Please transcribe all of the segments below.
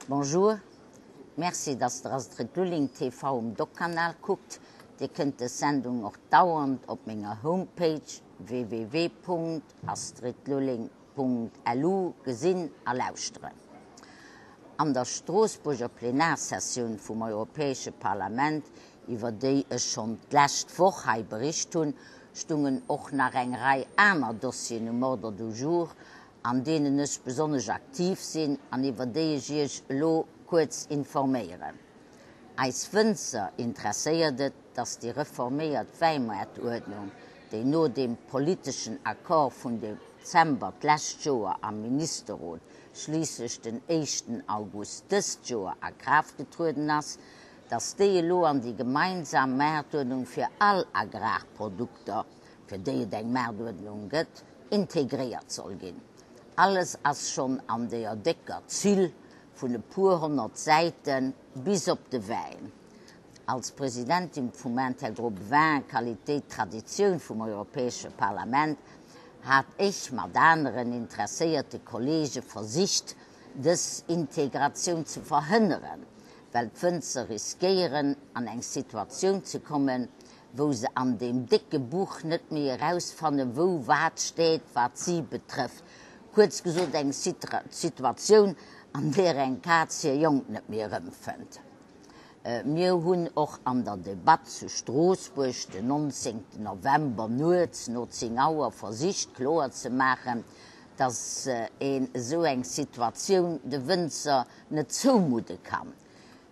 Bonjour, Merci dass der Astrid Lulling TV um Doc-Kanal kuckt. Dir kënnt des Sendung och dauernd op menger Homepage www.astridlulling.lu gesinn a lauschteren. An der Stroossbuerger Plenarsessioun vum Europäesche Parlament, iwwer déi ech schonn d'lescht Woch hei bericht hunn, stungen och nach eng Rei aner Dossieren um Ordre du jour, an deenen ech besonnesch aktiv sinn an iwwer déi ech Iech elo kuerz informéieren. Eis Wënzer interesséiert et, dass déi reforméiert Wäimaartuerdnung, déi no deem politeschen Accord vun Dezember d'lescht Joer am Ministerrot schliisslech den éischten August dëst Joer a Kraaft getrueden ass, dass déi elo an déi gemeinsam Maartuerdnung fir all Agrarprodukter, fir déi et eng Maartuerdnung gëtt, integréiert soll ginn. Alles ass schonn an deeër décker Zill vun e puer 100 Säite bis op de Wäin. Als Presidentin vum Intergroupe Vin, Qualité, Traditioun vum Europäesche Parlament hat ech mat aneren interesséierte Kollege versicht, dës Integratioun ze verhënneren, well d'Wënzer riskéieren an eng Situatioun ze kommen, wou se an deem décke Buch net méi erausfannen, wou wat steet, wat si betrëfft. Kuerz gesot, eng Situatioun, an deer eng Kaz hir Jonk net méi erëmfënnt. Mir hunn och an der Debatt zu Stroossbuerg den 19 November nuets no 10 Auer versicht kloer ze maachen, dass een esou eng Situatioun de Wënzer net zoumudde kann.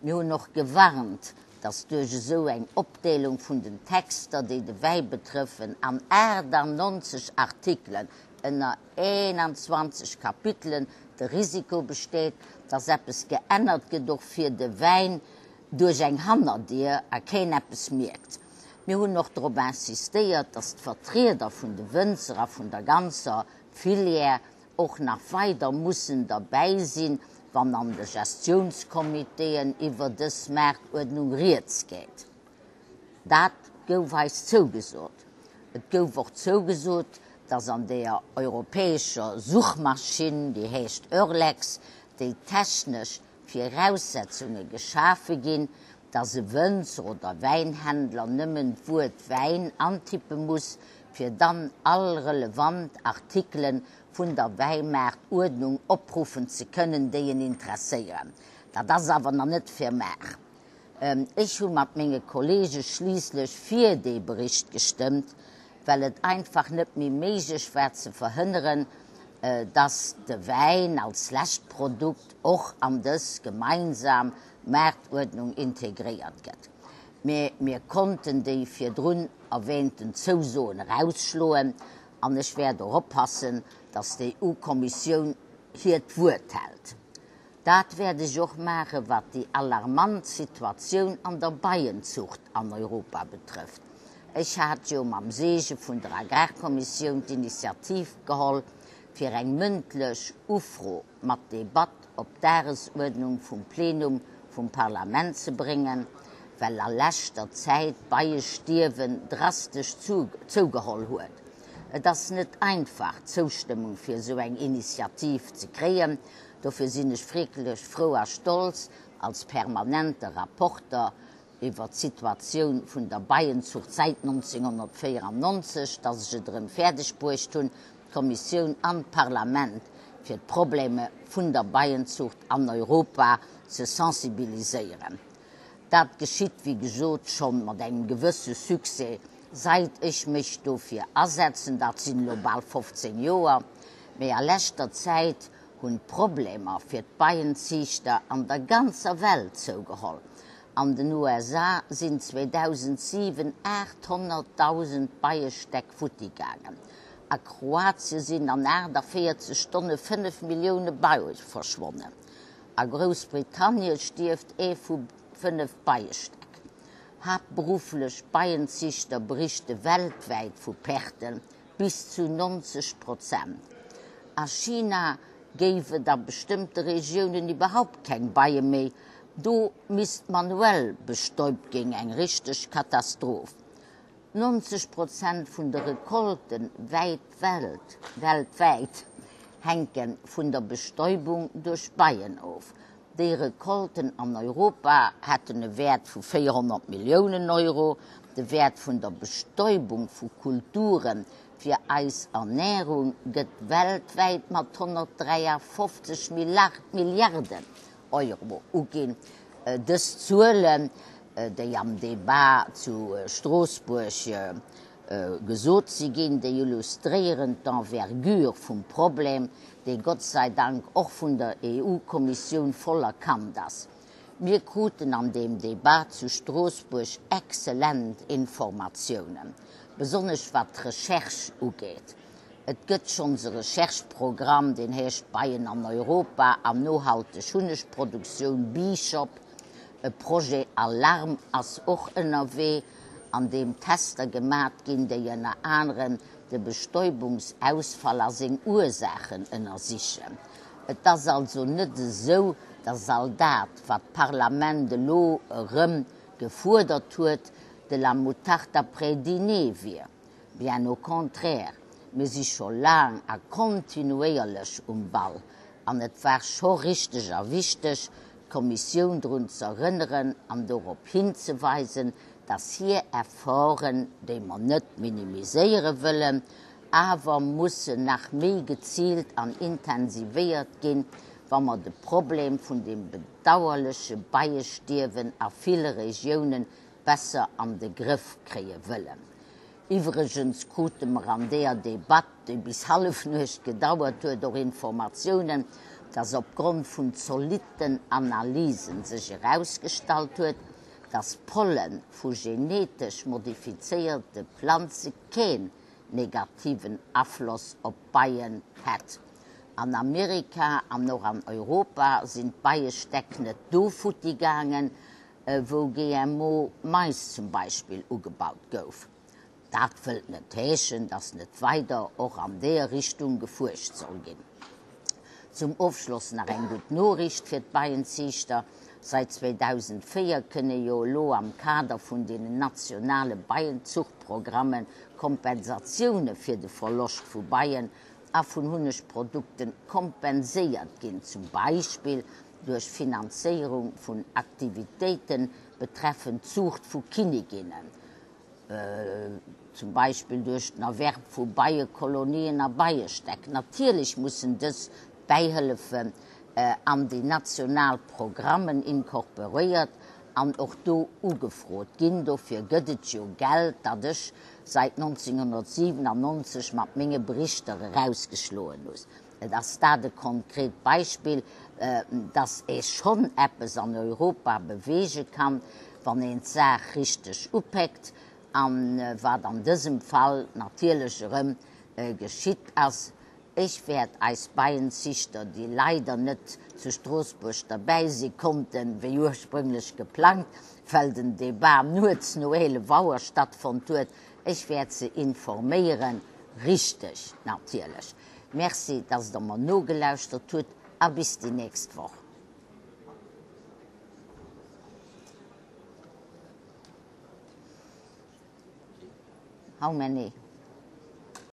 Mir hunn och gewarnt, dass duerch esou eng Opdeelung vun den Texter, déi de Wäi betrëffen, an 98 Artikelen ënner 21 Kapitelen de Risiko besteet, dass eppes geännert gëtt, och fir de Wäin, duerch eng Hannerdier a keen eppes mierkt. Mir hunn och drop insistéiert, dass d'Vertrieder vun de Wënzer a vun der ganzer Filière och nach weider mussen derbäi sinn, wann an de Gestiounscomitéen iwwer dës Maartuerdnung rieds geet. Dat gouf eis zougesot. Et gouf och zougesot, dass an deeër europäescher Suchmaschinn, déi heescht Eurlex, déi technesch Viraussetzunge geschafe ginn, dass e Wënzer oder Wäinhändler nëmmen d'Wuert Wäin antippe muss, fir dann all relevant Artikele vun der Wäimaartuerdnung opruffen ze kënnen, déi en interesséieren. Dat ass awer nach net firmaach. Ech hu mat menge Kollege schliisslech fir dee Bericht gestëmmt, well et einfach net méi méiglech war ze verhënneren, dass de Wäin als lescht Produkt och an dës gemeinsam Maartuerdnung integréiert gëtt. Mee mir konnten déi virdrun erwähnten Zousoen erausschloen an ech wäert och oppassen, dass d'EU-Kommissioun hiert Wuert hält. Dat wäert ech och maachen, wat déi alarmant Situatioun an der Beienzucht an Europa betrëfft. Ech hat jo mam Seege vun der Agrarkommissioun d'Initiativ geholl, fir eng mëndlech Ufro mat Debatt op d'Dagesuerdnung vum Plenum vum Parlament ze bréngen, well a leschter Zäit d'Beiestierwen drastesch zougeholl huet. Et ass net einfach, d'Zoustëmmung fir esou eng Initiativ ze kréien. Dofir sinn ech wierklech frou a stolz, als permanente Rapporter iwwer d'Situatioun vun der Beienzucht säit 1994, dass ech et erëm fäerdeg bruecht hunn, d'Kommissioun an d'Parlament fir d'Probleme vun der Beienzucht an Europa ze sensibiliséieren. Dat geschitt, wéi gesot, schonn mat engem gewësse Succès, sait ech mech dofir asetzen, dat sinn elo bal 15 Joer. Mee a leschter Zäit hunn d'Problemer fir d'Beienziichter an der ganzer Welt zougeholl. An den USA sinn 2007 800.000 Beiestäck futti gaangen. A Kroatie sinn an 48 Stonne 5 Millioune Beie verschwonnen. A Groussbritannie stierft ee vu 5 Beiestäck. Haaptberufflech Beienziichter berichte weltwäit vu Perten bis zu 90 Prozent. A China géif et a bestëmmte Regiounen iwwerhaupt keng Beie méi, do misst manuell bestäubt ginn, eng richteg Katastroph. 90 Prozent vun de Recolten weltwäit hänke vun der Bestäubung duerch Beien of. Déi Recolten an Europa hätten e Wäert vu 400 Milliounen Euro. De Wäert vun der Bestäubung vu Kulture fir eis Ernärung gëtt weltwäit mat 153 Milliarden Euro uginn. Dës Zuelen, déi am Debat zu Stroossbuerg gesot si ginn, déi illustréieren d'Envergure vum Problem, dee Gott sei Dank och vun der EU-Kommissioun voll erkannt ass. Mir kruten an deem Debat zu Stroossbuerg exzellent Informatiounen, besonnesch wat d'Recherche ugeet. Et gëtt schonns e Recherche-Programm, deen heescht Beien an Europa an nohalteg Hunnegproduktioun, Bee-Shop. E Projet Alarm ass och ënnerwee, an deem Tester gemat ginn, déi ënner anerem de Bestäubungsausfall a seng Ursaachen ënnersichen. Et ass also net esou, datt all dat, wat d'Parlament elo erëm gefuerdert huet, de la moutarde après dîner wier. Bien au contraire, mir si scho laang a kontinuéierlech um Ball an et war scho richteg a wichteg, d'Kommissioun drun z'erënneren an dorop hinzeweisen, dass hir Efforten, déi mer net minimiséiere wëllen, awer mussen nach méi geziilt an intensivéiert ginn, wa mer de Problem vun dem bedauerleche Beiestierwen a ville Regiounen besser an de Grëff kréie wëllen. Iwwregens krute mer an deeër Debatt, déi bis Hallefnuecht gedauert huet, och Informatiounen, dass opgrond vun zolitten Analysen sech erausgestallt huet, dass Pollen vu genetesch modifizéierte Planze keen negativen Afloss op d'Beien hätt. An Amerika an och an Europa sinn d'Beiestäck net do futti gaangen, wou GMO Mais zum Beispill ugebaut gouf. Dat wëllt net heeschen, dass net weider och an deeër Richtung gefuerscht soll ginn. Zum Ofschloss nach eng gutt Noriicht fir d'Beienziichter, Sait 2004 kënne jo elo am Kader vun deenen nationale Beienzuchtprogramme Kompensatioune fir de Verloscht vu Beien a vun Hunnegprodukte kompenséiert ginn, zum Beispill duerch Finanzéierung vun Aktivitéite betreffend d'Zuucht vu Kinniginnen, zum Beispill duerch den Erwerb vu Beiekolonien a Beiestäck. Natierlech mussen dës Bäihëllefen an déi national Programmen incorporéiert an och do ugefrot ginn. Dofir gëtt et jo Geld, dat ech säit 1997 mat menge Berichter erausgeschloen hu. Et ass dat e konkret Beispill, dass ee schonn eppes an Europa beweege kann, wann een d'Saach richteg upéckt, a wat an dësem Fall natierlech erëm geschitt ass. Ech wäert eis Beienziichter, déi leider net zu Stroossbuerg derbäi si konnten, wéi ursprünglech geplangt, well den Debat nuets no 11 Auer stattfonnt huet, ech wäert se informéieren, richteg natierlech. Merci dass der mer nogelauschtert hutt a bis déi nächst Woch. How many?